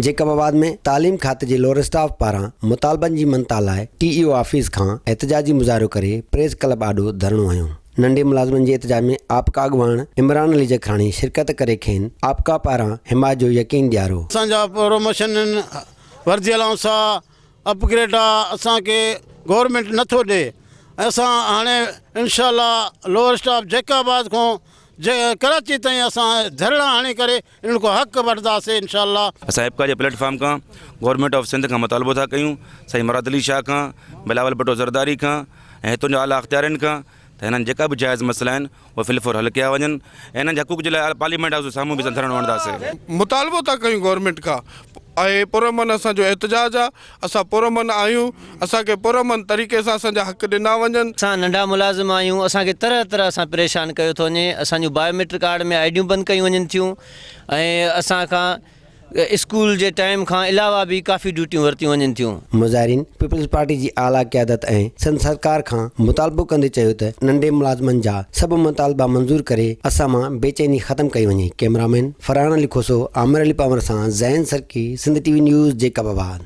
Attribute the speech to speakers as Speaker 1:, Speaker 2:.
Speaker 1: Jacob آباد ۾ تعليم کاتي جي لوئر اسٽاف پاران مطالبن جي مڃتا لاء ٽي اي او آفيس کان احتجاجي مظاهرو ڪري پريس ڪلب آڏو ڌرڻو هنيو. ننڍي ملازمن جي احتجاج ۾ آپڪا اڳواڻ عمران علي جکراڻي شرڪت ڪري کين آپڪا پاران حمايت جو يقين ڏياريو.
Speaker 2: اسان جا پروموشن وردي الائونس آ اپ گريڊ آ اسان کي گورنمينٽ نٿو ڏي ۽ اسان هاڻي انشاء الله لوئر اسٽاف جيڪب آباد کان ڪراچي تائين اسان ڌرڻا هڻي ڪري انهن کان حق وٺنداسين انشاء الله.
Speaker 3: اسان ايپڪا جي پليٽ فارم کان گورنمينٽ آف سنڌ کان مطالبو ٿا ڪيون سائين مراد علي شاهه کان بلاول ڀٽو زرداري کان ۽ هتون جا اعليٰ اختيارين کان ته هنن جيڪا به جائز مسئلا آهن اهي في الفور حل ڪيا وڃن ۽ هنن جي حقوق جي لاء پارليامينٽ هائوس جي سامهون به اسان ڌرڻو هڻنداسين.
Speaker 4: مطالبو ٿا ڪيون گورنمينٽ کان ۽ پرامن اسان جو احتجاج آ اسان پرامن آهيون اسان کي پرامن طريقي سان اسان جا حق ڏنا وڃن.
Speaker 5: اسان ننڍا ملازم آهيون اسان کي طرح طرح سان پريشان ڪيو ٿو وڃي اسان جون بايوميٽرڪ آڙ ۾ آئيڊيون بند ڪيون وڃن ٿيون ۽ اسان کان اسڪول جي ٽائيم کان علاوه به ڪافي ڊيوٽيون ورتيون وڃن ٿيون.
Speaker 1: مظاهرين پيپلز پارٽي جي اعليٰ قيادت ۽ سنڌ سرڪار کان مطالبو ڪندي چيو ته ننڍي ملازمن جا سڀ مطالبا منظور ڪري اسان مان بيچيني ختم ڪئي وڃي ڪئميرامين فرحان علي کوسو عامر علي پنهور سان Zain Sarki Sindh T V news Jacobabad.